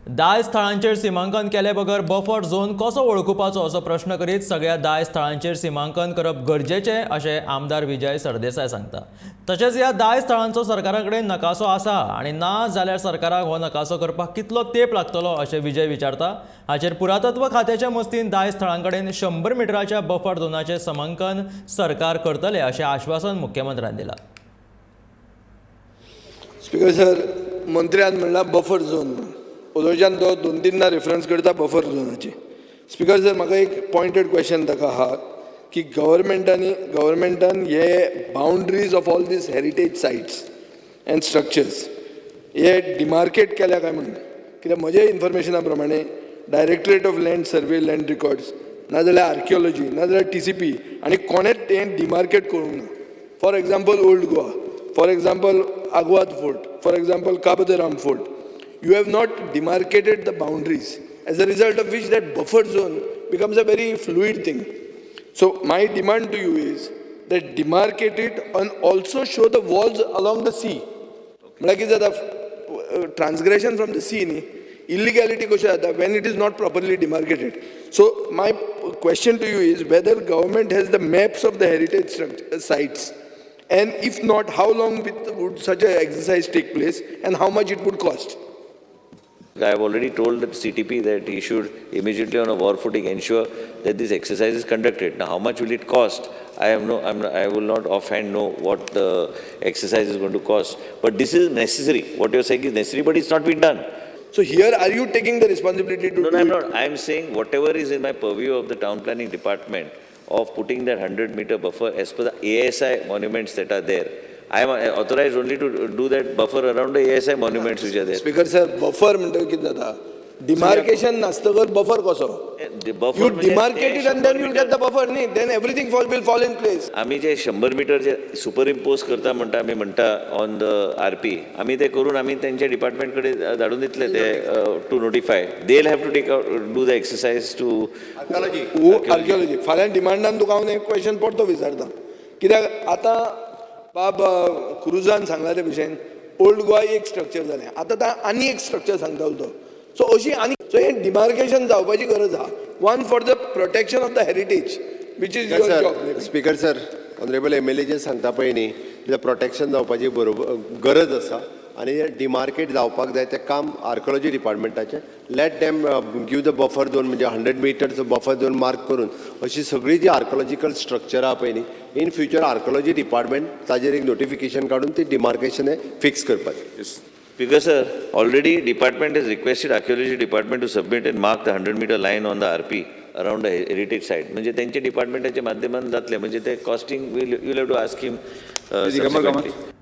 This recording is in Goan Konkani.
दायज थळांचेर सिमांकन केले बगर बफर झोन कसो वळखुपाचो असो प्रश्न करीत सगळ्या दायज थळांचेर सिमांकन करप गरजेचें अशें आमदार विजय सरदेसाय सांगता. तशेंच ह्या दायज थळांचो सरकारा कडेन नकासो आसा आनी ना जाल्यार सरकाराक हो नकासो करपाक कितलो तेंप लागतलो अशें विजय विचारता. हाचेर पुरातत्व खात्याच्या मस्तीन दायज थळां कडेन 100 मिटराच्या बफर झोनाचें समांकन सरकार करतले अशें आश्वासन मुख्यमंत्र्यान दिलां. स्पीकर सर, मंत्र्यान म्हणला बफर झोन म्हणून. पदोळच्यान तो दोन तीनदा रेफरन्स करता बफर झोनाची. स्पीकर सर, म्हाका एक पॉयंटेड क्वेश्चन ताका आहा की गव्हर्मेंटान हे boundaries of all these heritage sites and structures हे डिमार्केट केल्या काय म्हणून. कित्याक म्हज्या इन्फॉर्मेशना प्रमाणे Directorate of Land Survey, Land Records, नाजाल्यार आर्किओलॉजी, नाजाल्यार टीसीपी आनी कोणेच तें डिमार्केट करूंक ना. For example, Old Goa, for example, Aguada Fort, for example, Cabo de Rama Fort. You have not demarcated the boundaries, as a result of which that buffer zone becomes a very fluid thing. So my demand to you is that demarcate it and also show the walls along the sea. म्हळ्यार कितें जाता, ट्रान्सग्रेशन फ्रॉम the सी न्ही, इलिगॅलिटी कश्यो जाता when it is not properly demarcated. So my question to you is whether government has the maps of the heritage sites, and if not, how long would such a exercise take place and how much it would cost? I have already told the CTP that he should immediately on a war footing ensure that this exercise is conducted. Now, how much will it cost? I have no, I'm, I will not offhand know what the exercise is going to cost. But this is necessary. What you're saying is necessary, but it's not been done. So here, are you taking the responsibility to No, do no, I'm it? Not. I'm saying whatever is in my purview of the town planning department of putting that 100-meter buffer as per the ASI monuments that are there. I am authorized only to do that buffer around the ASI monuments which are there. Speaker sir, buffer म्हणटकीर कितें जाता, डिमार्केशन नासतकर बफर कसो? The buffer you म्हणजे demarcate it and then you'll get the buffer न्ही, then everything fall will fall in place. आमी जे 100 मिटर जे सुपर इम्पोज करता म्हणटा, आमी म्हणटा ऑन the RP, आमी ते करून आमी तेंच्या डिपार्टमेंट कडेन धाडून दितले ते to notify. They have to take out, do the exercise to archaeology. फाल्यां डिमांडान तुका हांव एक क्वेश्चन परतो विचारता, कित्याक आतां बाब क्रुजान सांगला ते भशेन ओल्ड गोवा एक स्ट्रक्चर जालें, आतां आनी एक स्ट्रक्चर सांगतालो तो. सो अशी आनी सो हें डिमार्केशन जावपाची गरज आहा, one for the protection of the heritage, which is your sir, job. Speaker sir, honourable MLA जे सांगता पळय न्ही, तें प्रोटेक्शन जावपाची बरोबर गरज आसा आनी डिमार्केट जावपाक जाय. तें काम archaeology डिपार्टमेंटाचें. Let them give the buffer zone, म्हणजे 100 मिटरचो बफर झोन मार्क करून अशी सगळी जी आर्किओलॉजिकल स्ट्रक्चर आहा पळय न्ही, इन फ्युचर आर्किओलॉजी डिपार्टमेंट ताजेर एक नोटिफिकेशन काडून ती डिमार्केशन फिक्स करपाचें. Speaker sir, already department has requested archaeology department to submit and mark the 100-meter line on the RP around the heritage site. म्हणजे त्यांच्या डिपार्टमेंटाच्या माध्यमात जातले, म्हणजे ते costing will you have to ask him. Digambar Kamat.